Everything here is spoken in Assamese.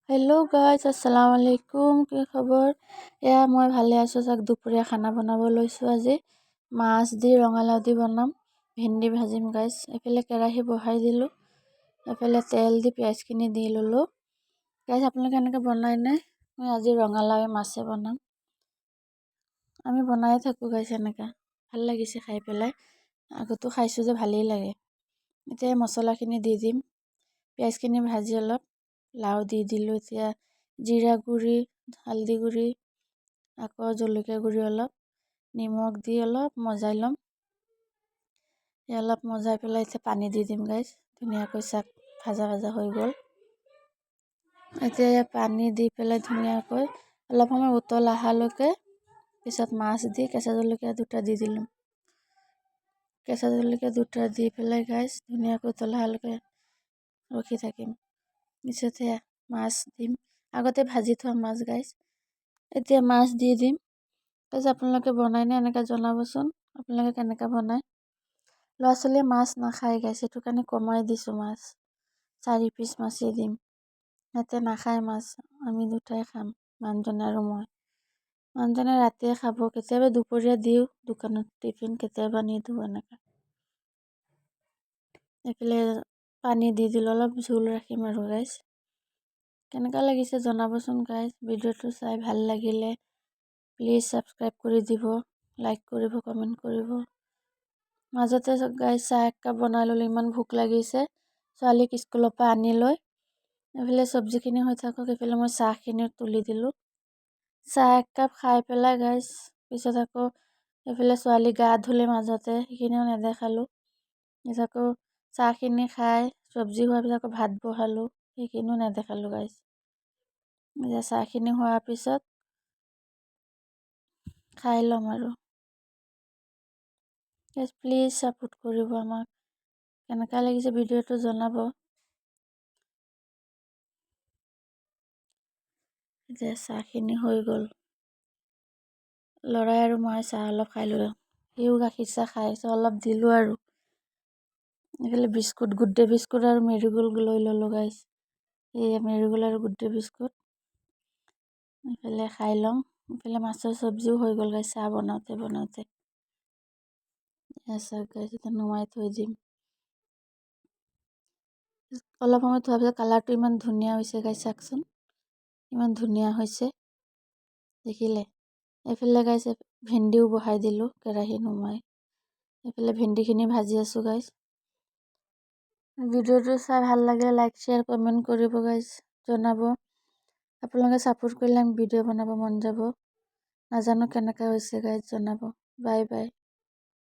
হেল্ল' গাইজ, আসসালামু আলাইকুম। কি খবৰ? এয়া মই ভালে আছোঁ। চাওক, দুপৰীয়া খানা বনাব লৈছোঁ। আজি মাছ দি ৰঙালাও দি বনাম, ভেন্দি ভাজিম গাইজ। এইফালে কেৰাহী বহাই দিলোঁ, এইফালে তেল দি পিঁয়াজখিনি দি ল'লোঁ। গাইজ, আপোনালোকে এনেকৈ বনায়নে? মই আজি ৰঙালাওৱে মাছে বনাম। আমি বনায়ে থাকোঁ গাইজ এনেকৈ। ভাল লাগিছে খাই পেলাই। আগতো খাইছোঁ যে ভালেই লাগে। এতিয়া মছলাখিনি দি দিম। পিঁয়াজখিনি ভাজি অলপ লাও দি দিলোঁ। এতিয়া জিৰা গুড়ি, হালধি গুড়ি, আকৌ জলকীয়া গুড়ি, অলপ নিমখ দি অলপ মজাই ল'ম। অলপ মজাই পেলাই এতিয়া পানী দি দিম গাইজ। ধুনীয়াকৈ চাক, ভাজা ভাজা হৈ গ'ল। এতিয়া পানী দি পেলাই ধুনীয়াকৈ অলপ সময় উতল অহালৈকে, পিছত মাছ দি কেঁচা জলকীয়া দুটা দি দিলোঁ। কেঁচা জলকীয়া দুটা দি পেলাই গাইজ, ধুনীয়াকৈ উতল অহালৈকে ৰখি থাকিম। পিছত সেয়া মাছ দিম। আগতে ভাজি থোৱা মাছ গাইজ, এতিয়া মাছ দি দিম। তাৰপিছত আপোনালোকে বনায়নে এনেকৈ? জনাবচোন আপোনালোকে কেনেকৈ বনায়। ল'ৰা ছোৱালীয়ে মাছ নাখায় গাইজ, সেইটো কাৰণে কমাই দিছোঁ মাছ। 4 পিচ মাছেই দিম। সিহঁতে নাখায় মাছ, আমি দুটাই খাম, মানুহজনে আৰু মই। মানুহজনে ৰাতিয়ে খাব। কেতিয়াবা দুপৰীয়া দিওঁ দোকানত টিফিন, কেতিয়াবা নিদিওঁ এনেকৈ। এইফালে পানী দি দিলোঁ, অলপ জোল ৰাখিম আৰু। গাইজ, কেনেকুৱা লাগিছে জনাবচোন। গাইজ, ভিডিঅ'টো চাই ভাল লাগিলে প্লিজ ছাবস্ক্ৰাইব কৰি দিব, লাইক কৰিব, কমেণ্ট কৰিব। মাজতে গাইজ, চাহ একাপ বনাই ল'লোঁ, ইমান ভোক লাগিছে। ছোৱালীক স্কুলৰ পৰা আনি লৈ এইফালে চব্জিখিনি হৈ থাকক, এইফালে মই চাহখিনি তুলি দিলোঁ। চাহ একাপ খাই পেলাই গাইজ, পিছত আকৌ এইফালে ছোৱালী গা ধুলে মাজতে, সেইখিনিও নেদেখালোঁ। পিছত আকৌ চাহখিনি খাই চব্জি হোৱাৰ পিছত আকৌ ভাত বহালোঁ, সেইখিনিও নেদেখালোঁ গাইজ। এতিয়া চাহখিনি হোৱাৰ পিছত খাই ল'ম আৰু। প্লিজ ছাপোৰ্ট কৰিব আমাক। কেনেকুৱা লাগিছে ভিডিঅ'টো জনাব। এতিয়া চাহখিনি হৈ গ'ল। ল'ৰাই আৰু মই চাহ অলপ খাই ল'লোঁ। সিও গাখীৰ চাহ খাই আছে, অলপ দিলোঁ আৰু। এইফালে বিস্কুট, গুড ডে বিস্কুট আৰু মেৰিগ'ল্ড লৈ ল'লোঁ গাইজ। এয়া মেৰিগ'ল্ড আৰু গুড ডে বিস্কুট এইফালে খাই ল'ম। এইফালে মাছৰ চব্জিও হৈ গ'ল গাইজ, চাহ বনাওঁতে বনাওঁতে। এয়া চাওক গাইজ, এতিয়া নুমাই থৈ দিম। অলপ সময় থোৱাৰ পিছত কালাৰটো ইমান ধুনীয়া হৈছে গাইজ, চাওকচোন, ইমান ধুনীয়া হৈছে, দেখিলে? এইফালে গাইজ, ভেন্দিও বহাই দিলোঁ কেৰাহী নুমাই। এইফালে ভেন্দিখিনি ভাজি আছোঁ গাইজ। ভিডিঅ'টো চাই ভাল লাগিলে লাইক, শ্বেয়াৰ, কমেণ্ট কৰিব গাইজ, জনাব। আপোনালোকে ছাপোৰ্ট কৰিলে আমি ভিডিঅ' বনাব মন যাব। নাজানো কেনেকুৱা হৈছে গাইজ, জনাব। Bye bye.